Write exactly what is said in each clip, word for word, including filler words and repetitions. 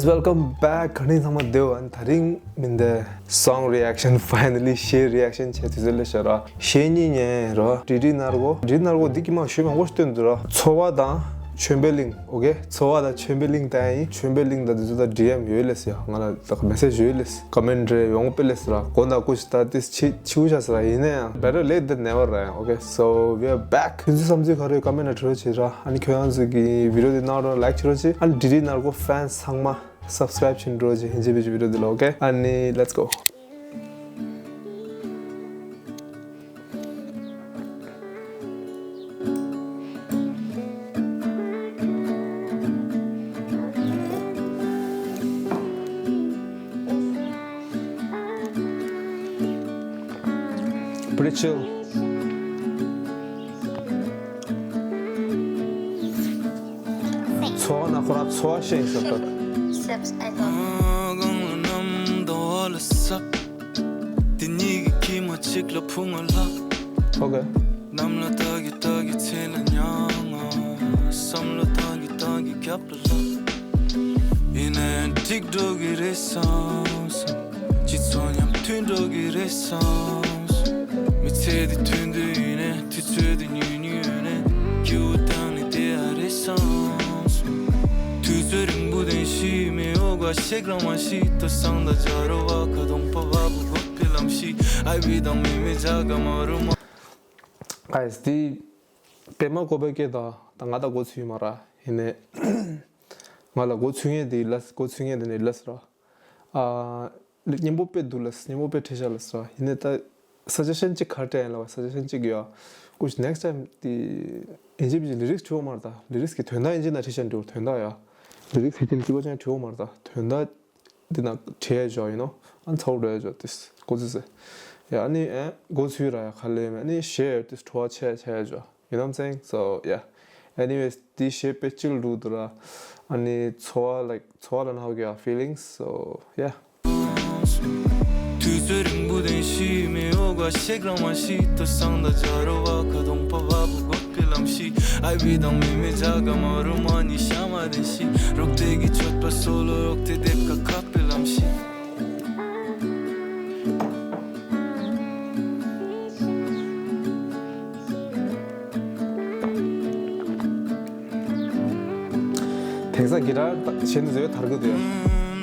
Welcome back. ག་རེ་ཚང་མ་བདེ་པོ། ཨ་ནི་དེ་རིང་མི་འདི་song reaction, finally གཞས་reaction བྱེད་དུས་ཚོད་སླེབས་ཤག་ར། གཞས་གཉིས་ཉན་ར། ཌི་ཌི་ནར་གོ། ཌི་ཌི་ནར་གོ་འདི་ཀྱི་མ་ཞུས་མང་པོ་ཞིག་སྟོན་འདུག་ར། ཚོར་བ་དང་ཆོས་འཕེལ་གླིང་། ཨོ་ཁེ། ཚོར་བ་དང་ཆོས་འཕེལ་གླིང་ད་ཡིན། ཆོས་འཕེལ་གླིང་ད་འདི་ཚོ་ད་ཌི་ཨེམ་ཡོད་ལེ་ཟེར་ཡ། ང་ལ་ད་མེ་སེ་ཇི་ཡོད་ལེ་ཟེར། ཀོ་མེན་ཊི་རེ་ཡོང་པེ་ལེ་ཟེར་ར། གོ་ད་ཀུ་ཤི་ད་ཏིས་ཆི་ཆི་བུ་ཤ་ཟེར་ར། ཡིན་ན་ཡང་better late than never ར། ཨོ་ཁེ། So we are back. ཁྱོད་ཚོའི་བསམ་ཚུལ་ག་རེ་ཀོ་མེན་ཊི་ནང་བྲིས་རོགས་བྱེད་ར། ཨ་ནི་ཁྱོད་རང་ཚོ་གི་བི་ཌི་ཡོ་འདི་གནང་རོགས། ལའིཀ་བྱེད་རོགས་བྱེད། ཨ་ནི་ཌི་ཌི་ནར་གོ་ཕེན་ཚང་མ་སབ་སི་ཀ་རེབ་བྱེད་རོགས་བྱེད། ཧིན་ཇི་བི་ཇི་བི་ཌི་ཡོ་འདི་ལ། ཨོ་ཁེ། ཨ་ནི་let's go. Pretty chill. ཚོར་བ་ན་ཁོ་རང་ཚོར་བ་ཤེས་ཟེར་ཏོ། གངས་ལ་གནམ་དང་འོག་ལ་ས། དེ་གཉིས་ཀྱི་དཀྱིལ་མ་གཅིག་ལ་ཕུང་བ་ལ། ཨོ་ཁེ། གནམ་ལ་ལྟ་གི་ལྟ་གི་ཚེ་ལ་མྱངས། བསམ་བློ་བཏང་གི་བཏང་གི་རྒྱབ་ལ་ལབ། ཡིན་ན་ཡང་འགྲིག་འགྲོ་གི་རེད་བསམ་བསམ། སྤྱི་ཚོགས་མཉམ་མཐུན་འགྲོ་གི་རེད་བསམ་བསམ། མི་ཚེ་འདི་ཐུང་ཐུང་ཡིན་ནའི། དུས་ཚོད་འདི་ཉུང་ཉུང་ཡོད་ནའི། སྐྱིད་པོ་བཏང་ནས་བསྡད་ཡ་རེད་བསམ་བསམ། དུས་ཚོད་རིང་པོ་དེ་ཤི་མི་འོ་ག་ཤེག་རང་མ་ཤི་ཏོ་སང་ད་ཇ་རོ་བ་ཁ་གདོང་པ་བ་བུ་གོ་པེ་ལམ་ཤི་ཨའི་བི་དང་མི་མི་ཇ་ག་མ་རུ་མ། ཨ་ཡེས། འདི་པད་མ་ཀོ་པའི་སྐད་དང་ད་ང་ད་གོ་ཚུལ་ཡོད་མ་ར། ཡིན་ནའི་ང་ལ་གོ་ཚུལ་ངེས་དེ་ལས་གོ་ཚུལ་ངེས་དེ་ནས་ལས་ར། ཨ་སྙན་པོ་དཔེ་འདུག་ལས། སྙན་པོ་དཔེ་བྲིས་ཤག་ལས་ར། ཡིན་ནའི་ད་སུ་ཇེ་ཤན་གཅིག་ག་རེ་སྤྲད་ཡིན་ལ་བ། སུ་ཇེ་ཤན་གཅིག་ཡོད། ཀུ་ཤི་ནེགསི་ཊའིམ་དེ་ཨིན་ཇི་བི་ཇི་ལི་རིགས་བྲིས་འོ་མ་ར། ད་ལི་རིགས་ཀྱི་དོན་དག་ཨིན་ཇི་ན་བྲིས་ཤག་འདུག་དོན་དག་ཡ། ལི་རིགས་དེ་དེ་ནས་སྐྱིད་པ་ཅན་བྲིས་འོ་མ་ར། ད་དོན་དག་འདི་ན་བྲིས་ཡ་ཇོ་ཡིན་ནོ། ཨ་ཚ་བོ་འགྲོ་ཡ་ཇོ་ཏིས་གོ་ཚུལ་ཟེར། ཡ་ཨ་ནི་ཨེ་གོ་ཚུལ་ར་ཡ་ག་ལེ་མེ། ཨ་ནི་ཤེར་ཏིས་བྲོ་བ་ཆེ་ཆེ་ཡ་ཇོ། You know what I'm saying? So yeah. Anyways, འདི་གཞས་དཔེ་ཅིལ་འདུག་འདུག་ར། ཨ་ནི་ཚོར་བ་like ཚོར་བ་ལ་ན་ཧོ་གི་ཡ་feelings. So yeah. དུས་ཚོད་རིང་པོ་དེ་ཤི་མི་འོ་ག་ཤེག་རང་མ་ཤི་ཏོ་སང་ད་ཇ་རོ་བ་ཁ་གདོང་པ་བ་བུ་གོ་པེ་ལམ་ཤི་ཨའི་བི་དང་མི་མི་ཇ་ག་མ་རུ་མ་ནི་ཤ་མ་དེ་ཤི་རོག་དེ་གི་ཆོད་པ་སོ་ལོ་རོག་དེ་དེབ་ཀ་ཁ་པེ་ལམ་ཤི། དེང་སང་གི་ཊར་གཞན་དུ་བཟོས་དར་གི་འདུག་ཡ།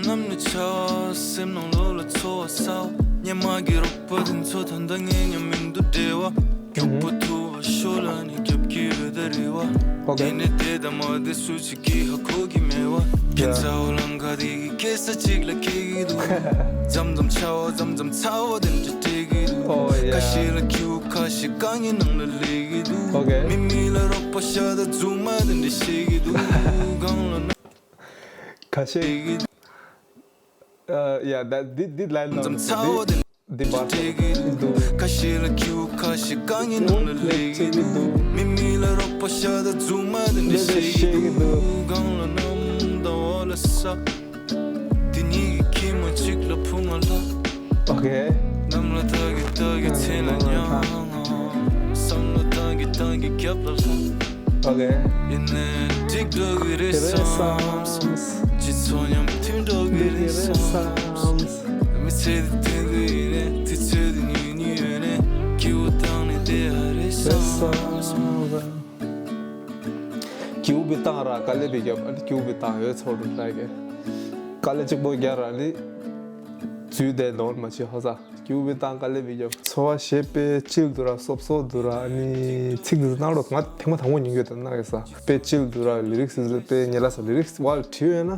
གནམ་ནས་ཆར་བ། སེམས་ནང་ལོགས་ལ་ཚོར་བ་ཟ་བ། སྙེ་མ་གི་རོགས་པ་དེ་ཚོ་ད་ལྟ་ངའི་མཉམ་མིན་དུ་འབྲེལ་བ། མགྱོགས་པོ་ཐུ་བ་ཤོར་ལ་ནི་རྒྱབ་ཀྱི་ཡོད་ད་རེ་བ། ཨོ་ཁེ། དེ་ནས་དེ་ད་མ་དེ་སུ་ཅིག་གིས་ཧ་གོ་གི་མེད་བ། ཁྱེད་ཚ་བོ་ལང་ཁ་དེ་གི་སྐད་ས་གཅིག་ལ་སྐྱེ་གི་འདུག་མཚམས་མཚམས་ཆར་བ་མཚམས་མཚམས་ཚ་བ་དེ་འདྲ་སྤྲད་ཀྱི་འདུག་ཨོ་ཡ། ཁ་ཤས་ལ་ཁྱེའུ་ཁ་ཤས་རྐང་གཉིས་ནང་ལ་ལས་ཀྱི་འདུག་ཨོ་ཁེ། མི་མི་ལ་རོགས་པ་ཤ་དང་རྫུན་མ་དེ་འདྲ་བཤད་ཀྱི་འདུག་གང་ལ་ན་ཁ་ཤས་ཡ་ད་འདི་འདི་ལ་ན་མཚམས་ཚ་བ་དེ་འདི་འདི་བར་སྤྲད་ཀྱི་འདུག་ཁ་ཤས་ལ་ཁྱེའུ་ཁ་ཤས་རྐང་གཉིས་ནང་ལ་ལས་ཀྱི་འདུག་མི་མི་ལ་རོགས་པ་ཤ་དང་རྫུན་མ་དེ་འདྲ་བཤད་ཀྱི་འདུག་གང་ལ་གནམ་དང་འོག་ལ་ས། དེ་གཉིས་ཀྱི་དཀྱིལ་མ་གཅིག་ལ་ཕུང་བ་ལ། ཨོ་ཁེ། གནམ་ལ་ལྟ་གི་ལྟ་གི་ཚེ་ལ་མྱངས། བསམ་བློ་བཏང་གི་བཏང་གི་རྒྱབ་ལ་ལྷག་ཨོ་ཁེ། ཡིན་ནའི་འགྲིག་འགྲོ་གི་རེད་བསམ། སྤྱི་ཚོགས་མཉམ་མཐུན་འགྲོ་གི་རེད་བསམ། མི་ཚེ་འདི་དེ་འདྲ་ཡིན་ནའི་དུས་ཚོད་འདི་ཉུང་ཉུང་ཡོད་ནའི་སྐྱིད་པོ་བཏང་ནས་བསྡད་ཡ་རེད་བསམ། སྐྱིད་པོ་བཏང་ར་དཀའ་ལས་པའི་རྒྱབ། ཨ་ནི་སྐྱིད་པོ་བཏང་ཡོད་ཚོར་འགྲོ་ལ་གི། དཀའ་ལས་གཅིག་པོ་རྒྱག་ར་ནི་འཛུལ་བསྡད་ལོང་མ་བྱེད་ཧོ་ས། སྐྱིད་པོ་བཏང་དཀའ་ལས་པའི་རྒྱབ། ཚོར་བ་ཞེ་དཔེ་ཅིལ་འདུག་ར། སོབ་སོབ་འདུག་ར། ཨ་ནི་ཚིག་འདི་ཚོ་གནང་རོགས། ང་ཐེངས་མ་དང་པོ་ཉན་གྱི་ཡོད་ད་གནང་གི་ས། དཔེ་ཅིལ་འདུག་ར། ལི་རིགས་འདི་ཚོ་དཔེ་ཉེ་ལ་ས། ལི་རིགས་བ་བྲིས་ཡོད་ན།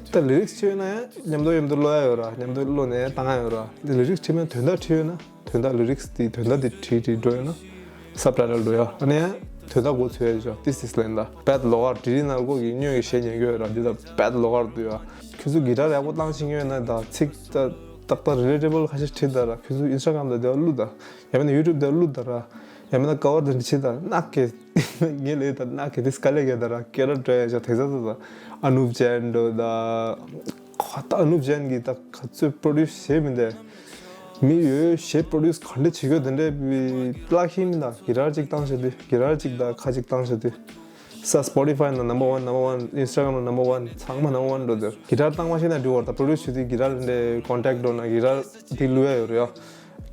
ད་ལི་རིགས་བྲིས་ཡོད་ན་ཡང་མཉམ་དུ་མཉམ་དུ་ཀློག་ཡ་ཡོད་ར། མཉམ་དུ་ཀློག་ནས་བཏང་ཡ་ཡོད་ར། ལི་རིགས་བྲིས་མེད་དོན་དག་བྲིས་ཡོད་ན། དོན་དག་ལི་རིགས་དེ་དོན་དག་དེ་བྲིས་བྲིས་འགྲོ་ཡོད་ན། སབ་ཊའི་ཊལ་འགྲོ་ཡ། ཨ་ནི་ཡང་དོན་དག་གོ་ཚོད་ཡ་ཅོ། This is ལེན་ད། དཔེ་ལོགས་ཀར་ཌི་ཌི་ནར་གོ་གི་སྨྱོ་གི་གཞས་ཉན་གྱི་ཡོད་ར། འདི་ད་དཔེ་ལོགས་ཀར་འདུག་ཡ། ཁྱོད་ཚོ་གི་ཊར་ཡག་པོ་བཏང་ཤེས་ཀྱི་ཡོད་ན་ད་ཚིག་ད་ཏག་ཏག་རི་ལེ་ཊེ་བལ་ཁ་ཤས་བྲིས་ད་ར། ཁྱོད་ཚོ་ཨིན་སི་ཊ་གྷ་རམ་ད་དེ་བ་བླུགས་ད། ཡང་མིན་ན་ཡུ་ཊུབ་དེ་བ་བླུགས་ད་ར། ཡང་མིན་ན་ཀ་བར་དེ་འདྲ་བྲིས་ད་ནག་གི། ངས་ལས་ད་ནག་གི་དེ་དཀའ་ལས་གས་ད་ར། ཀེ་ར་ཊ་ཡ་ཅོ་དེ་ཚ་ཚ་ད། ཨ་ནུབ་ཇེན་འགྲོ་ད། ཁ་ད་ཨ་ནུབ་ཇེན་གི་ད་ག་ཚོད་པྲོ་ཌུས་བྱས་མིན་ད། མི་ཡོད་གཞས་པྲོ་ཌུས་ག་འདྲ་བྱེད་དགོས་དེ་འདྲའི་པི་པླག་ཤེས་མིན་ད། གི་ཊར་གཅིག་བཏང་བྱས་དུས། གི་ཊར་གཅིག་དང་ཁ་གཅིག་བཏང་བྱས་དུས། ས་Spotify་ན་number one, number one, Instagram་ན་number one, ཚང་མ་number one་འགྲོ་དེར། གི་ཊར་བཏང་མ་ཤེས་ན་འགྲིག་བར་ད་produce་བྱེད་དུས་གི་ཊར་འདྲ་contact་འགྲོ་ན་གི་ཊར་དེ་བླུག་ཡ་ཡོད་རེད་ཡ།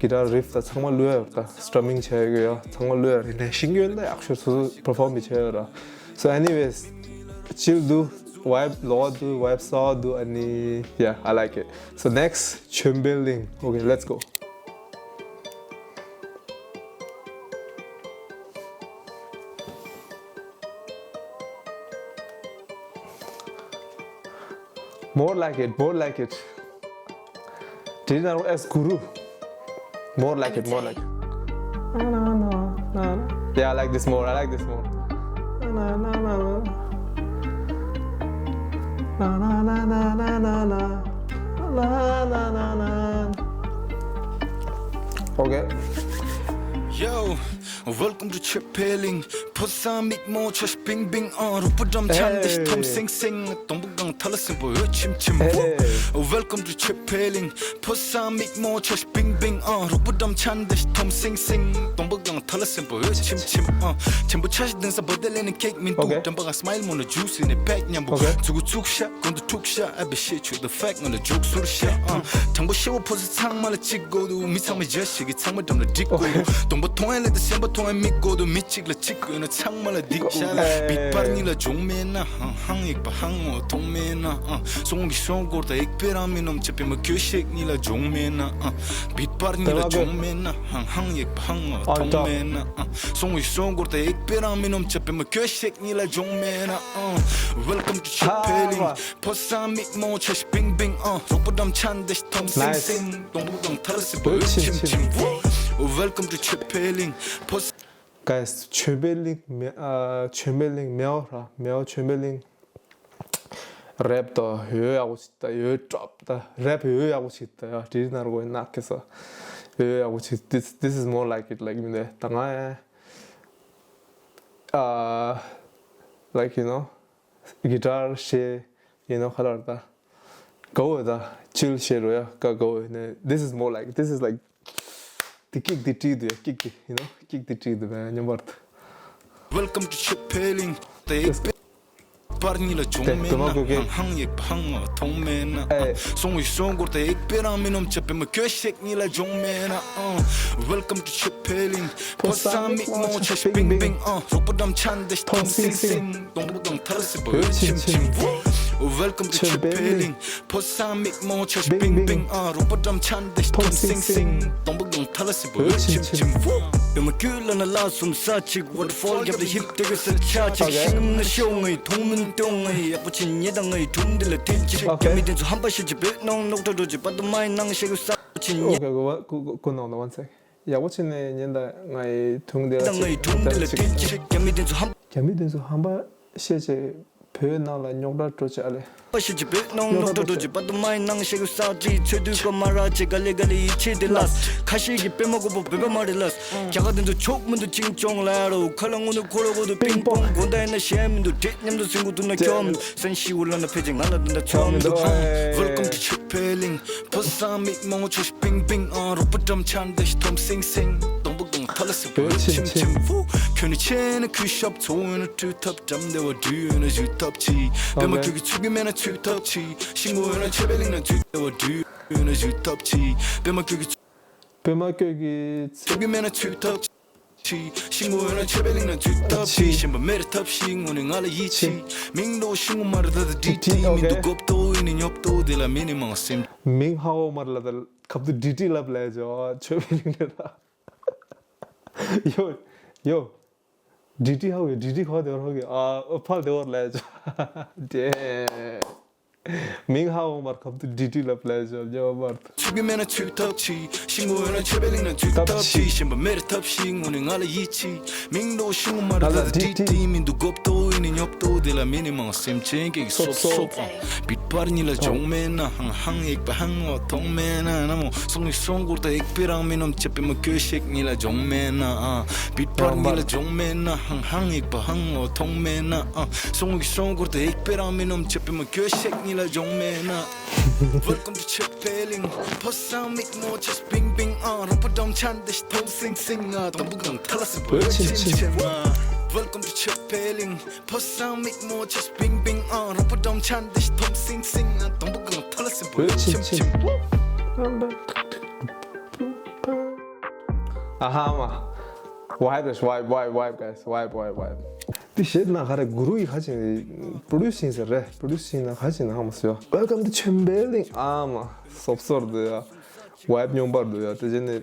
གི་ཊར་riff་ད་ཚང་མ་བླུག་ཡ་ཡོད་ད་strumming་བྱས་ཡོད་ཡ། ཚང་མ་བླུག་ཡ་རེད་ནས་ཤིང་ཡོད་ད་ཡག་ཤོས་སོ་སོ་perform་བྱས་ཡོད་ར། So anyways, chill་འདུག vibe་ལོག་འདུག vibe་སོ་འདུག་ཨ་ནི་yeah, I like it. So next, ཆོས་འཕེལ་གླིང་། Okay, let's go. More like it, more like it. Did you know as guru? More like it, more like it. Yeah, I like this more, I like this more. Okay. Yo, welcome to ཆོས་འཕེལ་གླིང་། ཕོ་བཟང་མིག་མོ་ཆ་ཤ་པིང་པིང་ཨ། རུ་པུ་འགྲམ་ཆན་དེ་ཐོམ་སིང་སིང་། སྡོང་པོ་གང་ཐ་ལ་སྲིན་པོ་འོད་ཆིམ་ཆིམ། Hey. Welcome to ཆོས་འཕེལ་གླིང་། ཕོ་བཟང་མིག་མོ་ཆ་ཤ་པིང་པིང་ཨ། རུ་པུ་འགྲམ་ཆན་དེ་ཐོམ་སིང་སིང་། སྡོང་པོ་གང་ཐ་ལ་སྲིན་པོ་འོད་ཆིམ་ཆིམ་ཨ། ཆེན་པོ་ཆ་ཤ་ལྡིང་ས་བོ་དེ་ལེན་ནི་ཁེག་མི་འདུག Okay. འགྲམ་པ་གང་སྨ་ཡལ་མོ་ན་ཇུ་སི་ནི་པེག་མཉམ་པོ། Okay. ཚུ་གུ་ཚུགས་ཤ་གོང་དུ་འཁྲུག་ཤ་ཨ་བི་ཤེ་ཆུ་ད་ཕེག་ང་ལ་འཇུག་ཟུར་ཤ་ཨ། དྲང་པོ་ཤེ་བོ་ཕོ་སི་ཚང་མ་ལ་གཅིག་དགོས་འདུག་མི་ཚང་མ་རྒྱ་ཞིག་གི་ཚང་མ་འགྲམ་ལ་འགྲིག་དགོས་འདུག་སྡོང་པོ་མཐོང་ཡ་ལེ་ད་སེམས་པ་མཐོང་ཡ་མི་དགོས་འདུག་མི་གཅིག་ལ་གཅིག་དགོས་ན་ཚང་མ་ལ་སྡིག་ཤ་ལ། བིད་པར་གཉིས་ལ་སྦྱོང་མེད་ན་ཧང་ཧང་ཡེག་པ་ཧང་ངོ་མཐོང་མེད་ན་ཨ། སོང་གི་སོང་སྐོར་ད་ཡེག་པེ་རང་མི་ནོམ་ཆ་པེ་མ་ཁྱོད་ཤེག་གཉིས་ལ་སྦྱོང་མེད་ན་ཨ། བིད་པར་གཉིས་ལ་སྦྱོང་མེད་ན་ཧང་ཧང་ཡེག་པ་ཧང་ངོ་མཐོང་མེད་ན་ཨ། སོང་གི་སོང་སྐོར་ད་ཡེག་པེ་རང་མི་ནོམ་ཆ་པེ་མ་ཁྱོད་ཤེག་གཉིས་ལ་སྦྱོང་མེད་ན་ཨ། Welcome to ཆོས་འཕེལ་གླིང་། ཕོ་བཟང་མིག་མོ་ཆ་ཤ་པིང་པིང་ཨ། རུ་པུ་འགྲམ་ཆན་དེ་ཐོམ་སིང་སིང་། སྡོང་པོ་གང་ཐ་ལ་སྲིན་པོ་འོད་ཆིམ་ཆིམ། Welcome to ཆོས་འཕེལ་གླིང་། ཕོ་Guys, ཆོས་འཕེལ་གླིང་མེ་ཨ་ཆོས་འཕེལ་གླིང་མེའོ་ར་མེའོ་ཆོས་འཕེལ་གླིང་། རེབ་ད་ཡོད་ཡག་པོ་ཞིག་ད་ཡོད་ཀྲོབ་ད་རེབ་ཡོད་ཡག་པོ་ཞིག་ད་ཡ་དྲི་ནར་གོ་ནག་གེ་ས་ཡོད་ཡག་པོ་ཞིག this this is more like it like མི་འདུག་ད་ང་ཡ་ཨ་like you know guitar ཤེས་ཡིན་ནོ་ཁ་ལར་ད་དགའ་བོ་ད་ཅིལ་ཤེས་རོ་ཡ་ཀ་དགའ་བོ་ནས། This is more like, this is like དེ་ཀིག་དེ་བྲིས་འདུག་ཡ་ཀིག་དེ་ཡིན་ནོ་ཀིག་དེ་བྲིས་འདུག་བས་སྙོམས་པར་ད། Welcome to ཆོས་འཕེལ་གླིང་། ད་ཡེག་པེ་པར་གཉིས་ལ་སྦྱོང་མེད་ན་ཧང་ཧང་ཡེག་པ་ཧང་ངོ་མཐོང་མེད་ན་ཨ། སོང་བའི་སོང་སྐོར་ད་ཡེག་པེ་རང་མི་ནོམ་ཆ་པེ་མ་ཁྱོད་ཤེག་གཉིས་ལ་སྦྱོང་མེད་ན་ཨ། Welcome to ཆོས་འཕེལ་གླིང་། ཕོ་བཟང་མིག་མོ་ཆ་ཤ་པིང་པིང་ཨ། རུ་པུ་འགྲམ་ཆན་དེ་ཐོམ་སིང་སིང་། སྡོང་པོ་གང་ཐ་ལ་སྲིན་པོ་འོད་ཆིམ་ཆིམ། Welcome to ཆོས་འཕེལ་གླིང་། ཕོ་བཟང་མིག་མོ་ཆ་ཤ་པིང་པིང་ཨ། རུ་པུ་འགྲམ་ཆན་དེ་ཐོམ་སིང་སིང་། སྡོང་པོ་གང་ཐ་ལ་སྲིན་པོ་འོད་ཆིམ་ཆིམ། པད་མ་ཁྱོད་ལ་ན་ལ་སུམ་ས་གཅིག Waterfall རྒྱབ་ལ་ཧིབ་དེ་གི་ས་ཆ་གཅིག་ཤིང་ན་ཤོག་ངའི་མཐོང་མིན་སྟོང་ངའི་ཡག་པོ་ཆེ་ཉེ་དང་ངའི་དྲུང་འདི་ལ་དེ་གཅིག་རྒྱ་མི་དེ་ཚོ་ཧམ་པ་ཤེས་ཀྱི་བོད་ནང་ལོག་འགྲོ་འགྲོ་ཀྱི་པ་དུ་མའི་ནང་ཤེས་གི་ས་ཆེ་ཉེ། Okay, go, go, go, go, no, no, one sec. ཡག་པོ་བྱས་ནས་ཉན་ད། ངའི་དྲུང་འདི་ལ་ད་ངའི་དྲུང་འདི་ལ་ཅིག་ཅིག་རྒྱ་མི་འདི་ཚོ་ཧམ། རྒྱ་མི་འདི་ཚོ་ཧམ་པ་བཤད་བྱས་བོད་ནང་ལ་རྙོག་དྲ་སྤྲོད་བྱས་ཨ་ལེ། པ་ཤེས་ཀྱི་བོད་ནང་རྙོག་དྲ་སྤྲོད་བྱས་པ་དུ་མའི་ནང་ཤེས་གི་ས་ཅིག་ཚོད་དུས་ཀ་མ་ར་ཅེ་ག་ལེ་ག་ལེ་ཡི་ཆེ་དེ་ལ་ཁ་ཤས་ཀྱི་པད་མ་གོ་པོ་བོད་པ་མ་རེད་ལ། རྒྱ་གར་འདི་ཚོ་ཕྱོགས་མི་འདུག་ཅིང་ཅོང་ལ་རོ་ཁ་ལ་ངོ་ནུ་ཁོ་ར་གོ་དུ་པིང་པོང་གོ་ད་ཡིན་ན་ཤེས་མི་འདུག་དྲེད་མཉམ་དུ་སེང་གུ་དུ་ན་ཁྱོམ་སན་ཤི་འུ་ལ་ན་ཕེ་ཅིང་ང་ལ་འདི་འདྲ་ཚོམ་མི་འདུག Welcome to ཆོས་འཕེལ་གླིང་། ཕོ་བཟང་མིག་མང་ཆོས་པིང་པིང་ཨང་། རོགས་པ་འགྲམ་ཆ་འདི་ཐོམ་སིང་སིང་། སྡོང་པོ་གང་ཐ་ལ་སི་པོ་ཆིམ་ཆིམ་བུ། ཁྱོད་ནི་ཆེ་ན་ཁུ་ཤབ་ཚོ་འོ་ན་ཁྲུ་ཐབ་འགྲམ་བདེ་བ་འདྲུ་འོ་ན་ཞུ་ཐབ་ཆི། པད་མ་ཁྱོད་ཀྱི་ཚུགས་ཀྱི་མེད་ན་ཚུགས་ཐབ་ཆི། ཤིང་འོ་ན་ཆེ་བའི་གླིང་ན་ཚུགས་བདེ་བ་འདྲུ་འོ་ན་ཞུ་ཐབ་ཆི། པད་མ་ཁྱོད་ཀྱི་པད་མ་ཁྱོད་ཀྱི་ཚུགས་ཀྱི་མེད་ན་ཚུགས་ཐབ་ཆི། ཤིང་འོ་ན་ཆེ་བའི་གླིང་ན་ཚུགས་ཐབ་ཆི། ཤིང་པ་མེ་རི་ཐབ་ཤིང་འོ་ནི་ང་ལ་ཡིད་ཆི། མིང་འདོགས་ཤིང་འོ་མ་རི་ད་ད་ཌི་ཊི་མིང་འདུག་གོབ་ཏོ་འོ་ནི་ཉོབ་ཏོ་དེ་ལ་མི་ནི་མང་སེམས། མིང་ཧ་འོ་མ་རི་ལ་ད་ཁབ་ཏུ་ཌི་ཊི་ལབ་ལས་ཇོ་ཆོས་པའི་གླིང་ནས་ད། ཡོ་ཡོ། ཌི་ཊི་ཧ་འོ་ཡོ་ཌི་ཊི་ཁ་དེ་བར་ཧོ་གི་ཨ་ཨོ་ཕལ་དེ་བར་ལས་ཇོ། ཏེ། མིང་ཧ་འོ་མར་ཁབ་ཏུ་ཌི་ཊི་ལབ་ལས་ཇོ་ཉོ་མར། ཚུགས་ཀྱི་མེད་ན་ཚུགས་ཐབ་ཆི། ཤིང་འོ་ན་ཆེ་བའི་གླིང་ན་ཚུགས་ཐབ་ཆི། ཤིང་པ་མེ་རི་ཐབ་ཤིང་འོ་ནི་ང་ལ་ཡིད་ཆི། མིང་འདོགས་ཤིང་འོ་མ་རི་ད་ད་ཌི་ཊི་མིང་འདུག་གོབ་ཏོ་འོ་ནི་ཉོབ་ཏོ་དེ་ལ་མི་ནི་མང་སེམས་ཅན་གྱི་སོབ་སོབ། བིད་པར་གཉིས་ལ་སྦྱོང་མེད་ན་ཧང་ཧང་ཡེག་པ་ཧང་འོ་མཐོང་མེད་ན་ན་མོ། སོང་གི་སོང་སྐོར་ད་ཡེག་པེ་རང་མི་ནོམ་ཆ་པེ་མ་ཁྱོད་ཤེག་གཉིས་ལ་སྦྱོང་མེད་ན་ཨ། བིད་པར་གཉིས་ལ་སྦྱོང་མེད་ན་ཧང་ཧང་ཡེག་པ་ཧང་འོ་མཐོང་མེད་ན་ཨ། སོང་གི་སོང་སྐོར་ད་ཡེག་པེ་རང་མི་ནོམ་ཆ་པེ་མ་ཁྱོད་ཤེག་གཉིས་ལ་སྦྱོང་མེད་ན། Welcome to ཆོས་པའི་གླིང་། ཕོ་བཟང་མིག་མོ་ཆེ་པིང་པིང་ཨང་། རོགས་པ་འགྲམ་ཆ་འདི་ཐོམ་སིང་སིང་ང་། སྡོང་པོ་གང་ཐ་ལ་སི་པོ་ཆིམ་ཆིམ་ང་། Welcome to ཆོས་པའི་གླིང་། ཕོ་བཟང་མིག་མོ་ཆེ་བིང་བིང་ཨང་། རོང་པོ་འབྲོམ་ཆན་འདི་ཐོམ་སིང་སིང་ཨང་། དང་པོ་གང་ཐ་ལ་སིམ་པོ་ཆིམ་ཆིམ། ཨ་ཧ་མ། Vibe རེད། Vibe, vibe, vibe, guys. Vibe, vibe, vibe. དེ་བཤད་ན་ག་རེ། གུ་རུ་ཡི་ཁ་ཅིག་པྲོ་ཌུས་ཡིན་ཟེར་རེད། པྲོ་ཌུས་ཡིན་ན་ག་ཅིག་ན་ཧ་མ་སོ་ཡ། Welcome to ཆོས་པའི་གླིང་། ཨ་མ། སོབ་སོར་འདུག་ཡ། Vibe་སྙོམས་པར་འདུག་ཡ། དེ་བྱས་ནས་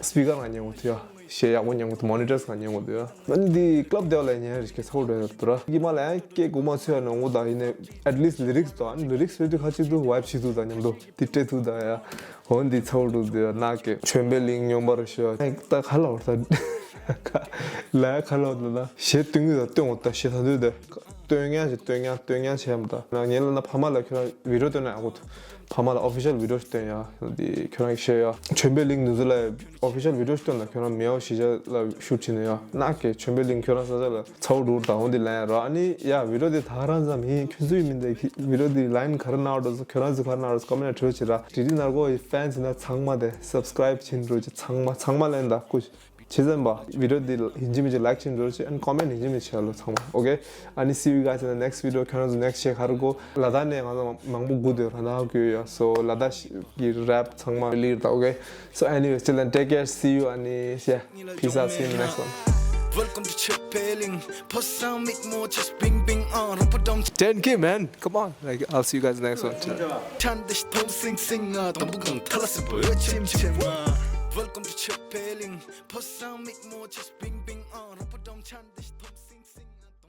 སི་པི་ཀར་ང་ཉན་གོ་ཐུ་ཡ། གཞས་ཡག་པོ་ཉན་གོ་ཐུ། མོ་ནི་ཊར་ང་ཉན་གོ་ཐུ་ཡ། ཨ་ནི་འདི་ཀླབ་དེ་ལ་ཉན་རེ་སྐད་ཚ་བོ་འགྲོ་ཡ་འདུག་ར། གི་མ་ལ་ཡང་སྐད་གོ་མ་ཚོད་ཡ་ནོ་ངོ་ད་ཡིན་ནས་at least lyrics་དང་ཨ་ནི་lyrics་རེ་དུ་ཁ་ཅིག་ཏུ་vibe་ཤི་ཐུ་ད་མཉམ་དུ་དེ་སྤྲད་ཐུ་ད་ཡ། འོ་འདི་ཚ་བོ་འགྲོ་འདུག་ཡ། ན་སྐད་ཆོས་པའི་གླིང་སྙོམས་པར་ཞུ་ཡ། ད་ག་ལ་བར་ད་ལ་ཡ་ག་ལ་བར་ད་ན་གཞས་སྟོན་གི་ད་སྟོན་འོ་ད་གཞས་ད་འདུག་ད། སྟོན་ཉན་ཞིག་སྟོན་ཉན་སྟོན་ཉན་བྱས་མ་ད། ང་ཉན་ལ་ན་ཕ་མ་ལ་ཁྱོད་རང་video་སྟོན་ན་ཡག་པོ་འདུག་ཕ་མ་ལ་official video་ཞིག་སྟོན་ཡ། འདི་ཁྱོད་རང་གི་ཤེས་ཡ། ཆོས་པའི་གླིང་འདི་ཚོ་ལ་official video་ཞིག་སྟོན་ལ། ཁྱོད་རང་མེའོ་གཞིས་ཆགས་ལ་shoot་བྱེད་ནས་ཡ། ན་ཀེ་ཆོས་པའི་གླིང་ཁྱོད་རང་ས་ཆ་ལ་ཚ་བོ་འགྲོ་ད་འོ་འདི་ལན་ཡ་ར། ཨ་ནི་ཡ་video་འདི་ད་རང་ཙམ་ཡིན། ཁྱོད་ཚོའི་མིན་ད་video་འདི་ལན་ག་རེ་ན་འགྲོ་ཁྱོད་རང་ཚོ་ག་རེ་ན་འགྲོ་comment་བྲོས་བྱེད་ར། ཌི་ཌི་ནར་གོ་ཡི་fans་ཡིན་ན་ཚང་མ་དེ་subscribe་བྱེད་འགྲོ་ཅིག་ཚང་མ་ཚང་མ་ལན་ད་སྐུ། བྱས་ཙང་པ་video་འདི་ཡིན་གཅིག་མིན་གཅིག་like་བྱེད་འགྲོ་ཅིག and comment་ཡིན་གཅིག་མིན་གཅིག་བྱེད་ལོ་ཚང་མ། Okay, and see you guys in the next video. ཁྱོད་རང་ཚོ་next་ཞིག་ག་རེ་གོ། ལ་དྭགས་ནས་ང་ཚོ་མང་པོ་སྒུག་སྡོད་ར་ན་གོ་ཡ། So་ལ་དྭགས་ཀྱི་rap་ཚང་མ་ལིར་ད། Okay, so anyway, till then, take care, see you, and yeah, peace out, see you in the next one. Welcome to ཆོས་པའི་གླིང་། ཕོ་བཟང་མིག་མོ་ཆེ་བིང་བིང་ཨང་། རོང་པོ་འབྲོམ་ten K, man, come on, like, I'll see you guys next one. ཆན་འདི་ཐོམ་སིང་སིང་ཨང་། དང་པོ་གང་ཐ་ལ་སིམ་པོ་ཆིམ་ཆིམ་ཨང་། Welcome to ཆོས་པའི་གླིང་། ཕོ་བཟང་མིག་མོ་ཆེ་བིང་བིང་ཨང་། རོང་པོ་འབྲོམ་ཆན།